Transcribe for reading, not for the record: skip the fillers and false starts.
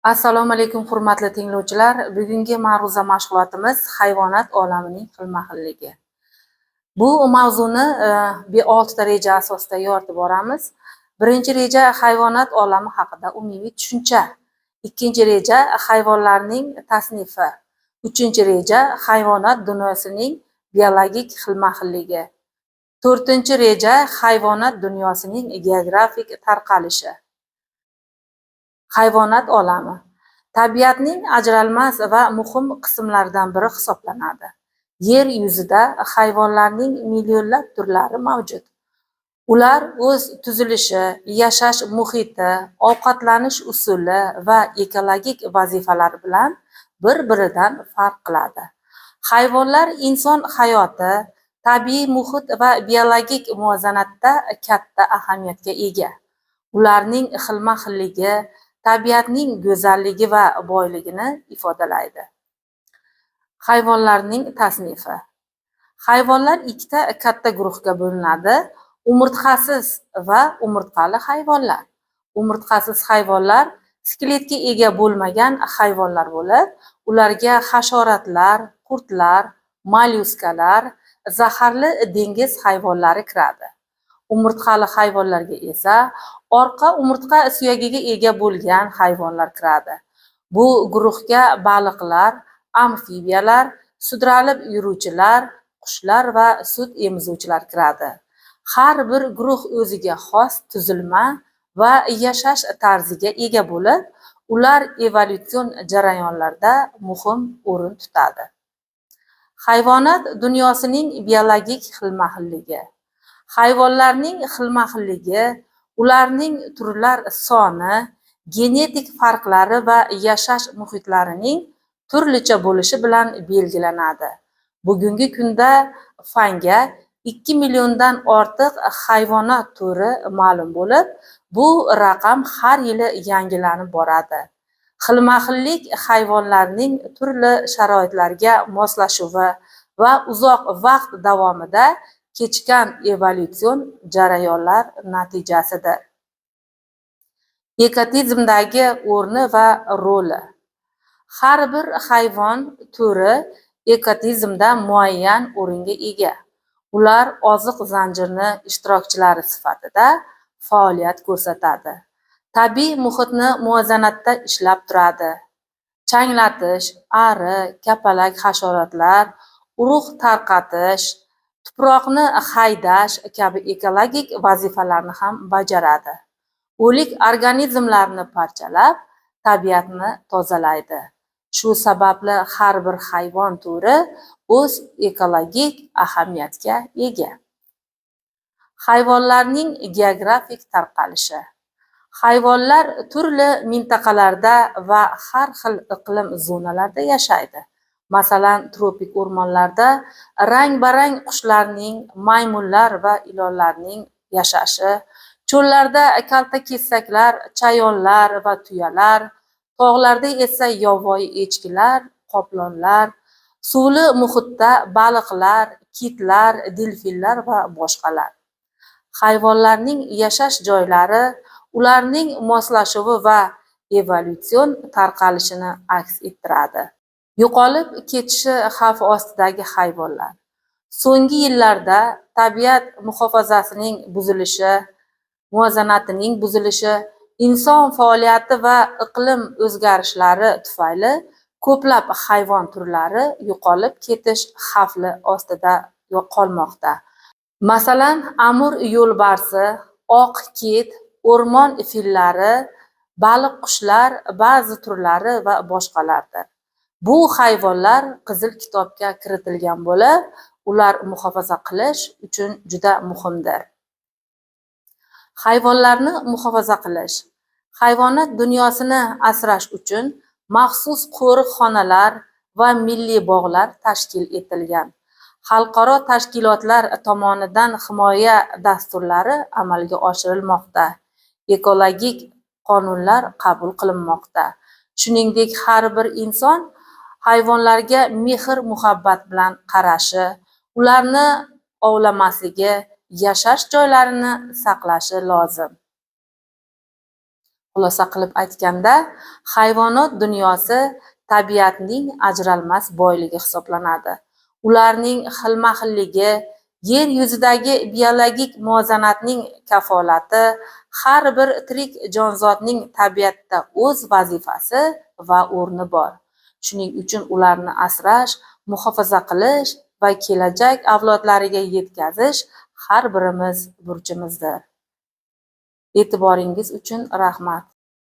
Assalomu alaykum, hurmatli tinglovchilar. Bugungi ma'ruza mashg'ulotimiz hayvonot olamining xilma-xilligi. Bu mavzuni oltita reja asosida yoritib boramiz. Birinchi reja hayvonot olami haqida umumiy tushuncha. Ikkinchi reja hayvonlarning tasnifi. Uchinchi reja hayvonot dunyosining biologik xilma-xilligi. To'rtinchi reja hayvonot dunyosining geografik tarqalishi. Hayvonot olami tabiatning ajralmas va muhim qismlaridan biri hisoblanadi. Yer yuzida hayvonlarning millionlab turlari mavjud. Ular o'z tuzilishi, yashash muhiti, ovqatlanish usuli va ekologik vazifalari bilan bir-biridan farq qiladi. Hayvonlar inson hayoti, tabiiy muhit va biologik muvozanatda katta ahamiyatga ega. Ularning xilma-xilligi tabiatning go'zalligi va boyligini ifodalaydi. Hayvonlarning tasnifi. Hayvonlar ikkita katta guruhga bo'linadi: umurtqasiz va umurtqali hayvonlar. Umurtqasiz hayvonlar skeletga ega bo'lmagan hayvonlar bo'lib, ularga hasharotlar, qurtlar, mollyuskalar, zaharli dengiz hayvonlari kiradi. Umurtqali hayvonlarga esa orqa umurtqa suyagiga ega bo'lgan hayvonlar kiradi. Bu guruhga baliqlar, amfibiyalar, sudralib yuruvchilar, qushlar va sut emizuvchilar kiradi. Har bir guruh o'ziga xos tuzilma va yashash tarziga ega bo'lib, ular evolyutsion jarayonlarda muhim o'rin tutadi. Hayvonot dunyosining biologik xilma-xilligi. Hayvonlarning xilma-xilligi ularning turlar soni, genetik farqlari va yashash muhitlarining turlicha bo'lishi bilan belgilanadi. Bugungi kunda fanga 2 milliondan ortiq hayvonot turi ma'lum bo'lib, bu raqam har yili yangilanib boradi. Xilma-xillik hayvonlarning turli sharoitlarga moslashuvi va uzoq vaqt davomida kechgan evolyutsion jarayonlar natijasidir. Ekotizmdagi o'rni va roli. Har bir hayvon turi ekotizmda muayyan o'ringa ega. Ular oziq zanjirini ishtirokchilari sifatida faoliyat ko'rsatadi. Tabiiy muhitni muvozanatda ishlab turadi. Changlatish, ari, kapalak hasharotlar, urug' tarqatish, tuproqni haydash kabi ekologik vazifalarni ham bajaradi. O'lik organizmlarni parchalab, tabiatni tozalaydi. Shu sababli har bir hayvon turi o'z ekologik ahamiyatga ega. Hayvonlarning geografik tarqalishi. Hayvonlar turli mintaqalarda va har xil iqlim zonalarida yashaydi. Masalan, tropik o'rmonlarda rang-barang qushlarning, maymunlar va ilonlarning yashashi, cho'llarda kaltakesaklar, chayonlar va tuyalar, tog'larda esa yovvoyi echkilar, qoplonlar, suvli muhitda baliqlar, kitlar, delfinlar va boshqalar. Hayvonlarning yashash joylari ularning moslashuvi va evolyutsion tarqalishini aks ettiradi. Yo'qolib ketishi xavfi ostidagi hayvonlar. So'nggi yillarda tabiat muhofazasining buzilishi, muvozanatining buzilishi, inson faoliyati va iqlim o'zgarishlari tufayli ko'plab hayvon turlari yo'qolib ketish xavfi ostida qolmoqda. Masalan, Amur yo'lbarsi, oq kit, o'rmon fillari, baliq qushlar ba'zi turlari va boshqalardir. Bu hayvonlar Qizil kitobga kiritilgan bo'lib, ular muhofaza qilish uchun juda muhimdir. Hayvonlarni muhofaza qilish. Hayvonot dunyosini asrash uchun maxsus qo'riqxonalar va milliy bog'lar tashkil etilgan. Xalqaro tashkilotlar tomonidan himoya dasturlari amalga oshirilmoqda. Ekologik qonunlar qabul qilinmoqda. Shuningdek, har bir inson hayvonlarga mehr-muhabbat bilan qarashi, ularni ovlamasligi, yashash joylarini saqlashi lozim. Xulosa qilib aytganda, hayvonot dunyosi tabiatning ajralmas boyligi hisoblanadi. Ularning xilma-xilligi yer yuzidagi biologik muvozanatning kafolati, har bir tirik jonzotning tabiatda o'z vazifasi va o'rni bor. Shuning uchun ularni asrash, muhofaza qilish va kelajak avlodlariga yetkazish har birimiz burchimizdir. E'tiboringiz uchun rahmat.